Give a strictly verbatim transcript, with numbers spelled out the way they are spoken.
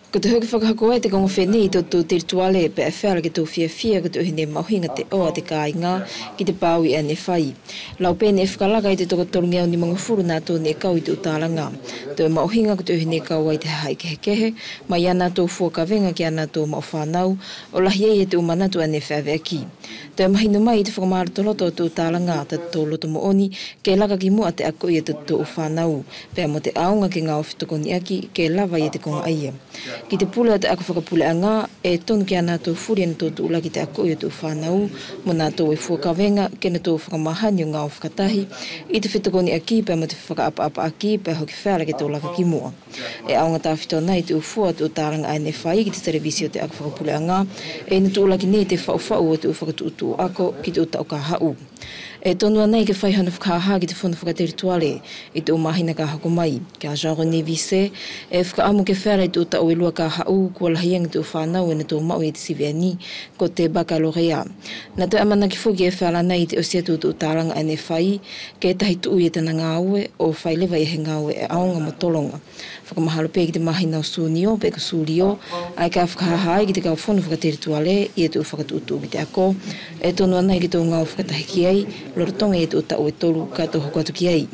Ko te hoki fakahoko ʻa te koga fenei ʻi totatou telituale pea ʻe feala ke tou fiafia ko te ʻuhi neʻe maʻuhiga te ʻoa ʻa te kaiga ki te pauʻi ʻae neʻe fai. Lau pea neʻe fakalaka ʻi te toko tolugeau nimagafulu natou neʻe kau ʻi te ʻu talaga. Toe maʻuhiga ko te ʻuhi neʻe kau ai te hahaʻi kehekehe mai ia natou fua kavega ki ʻanatou maʻu fanau, ʻo lahi ai ia te ʻu manatu ʻae neʻe feaveʻaki. Toe mahino mai ʻi te fakamalotoloto ʻo te ʻu talaga, tatatou loto moʻoni ke laka ki muʻa te akoʻi ʻa totatou ʻu fanau, pea mo te ʻaoga ke gaue fetokoniʻaki ke lava ia te koga ʻaia. Ki te pule ʻo te ako fakapuleʻaga, ʻe tonu kia natou fuli ʻanatou tuʻulaki te akoʻi ʻo te ʻu fanau mo natou ʻe fua kavega ke natou fakamahani ʻo gaue fakatahi ʻi te fetokoniʻaki pea mo te fakaʻapaʻapaʻaki pea hoki feala ke tou laka ki muʻa. ʻE ʻaoga tafito anai te ʻu fua ʻo te ʻu talaga ʻae neʻe fai ki te televise ʻo te ako fakapuleʻaga, ʻe ina tuʻulaki nei te faʻufaʻu ʻo te ʻu fakatuʻutuʻu ako ki te ʻu taʻu ka haʻu. ʻE tonu anai ke fai hana fakahaha ki te fono fakatelituale ʻi te ʻu mahina ka hoko mai. Kia Jean René Visset, ʻe fakaʻamu ke feala ʻi te ʻu taʻu ʻe lua ka haʻu kua lahi age te ʻu fanau ʻe natou maʻu ia te sivi ʻaeni ko te baccalauréat. Natou ʻamanaki foki ʻe feala anai ʻi te ʻosi atu ʻo te ʻu talaga ʻae neʻe fai ke tahi tuʻu ia tana gaue ʻo fai leva ia he gaue ʻe ʻaoga mo tologa. Fakamahalo pe ki te mahina ʻo Sunio pe ko Sulio, ʻae ka fakahaha ai ki te kau fono fakatelituale ia te ʻu fakatuʻutuʻu ki te ako. ʻE tonu anai ke tou gaue fakatahi ki ai lolotoga ia te ʻu taʻu ʻe tolu ka tou hoko atu ki ai.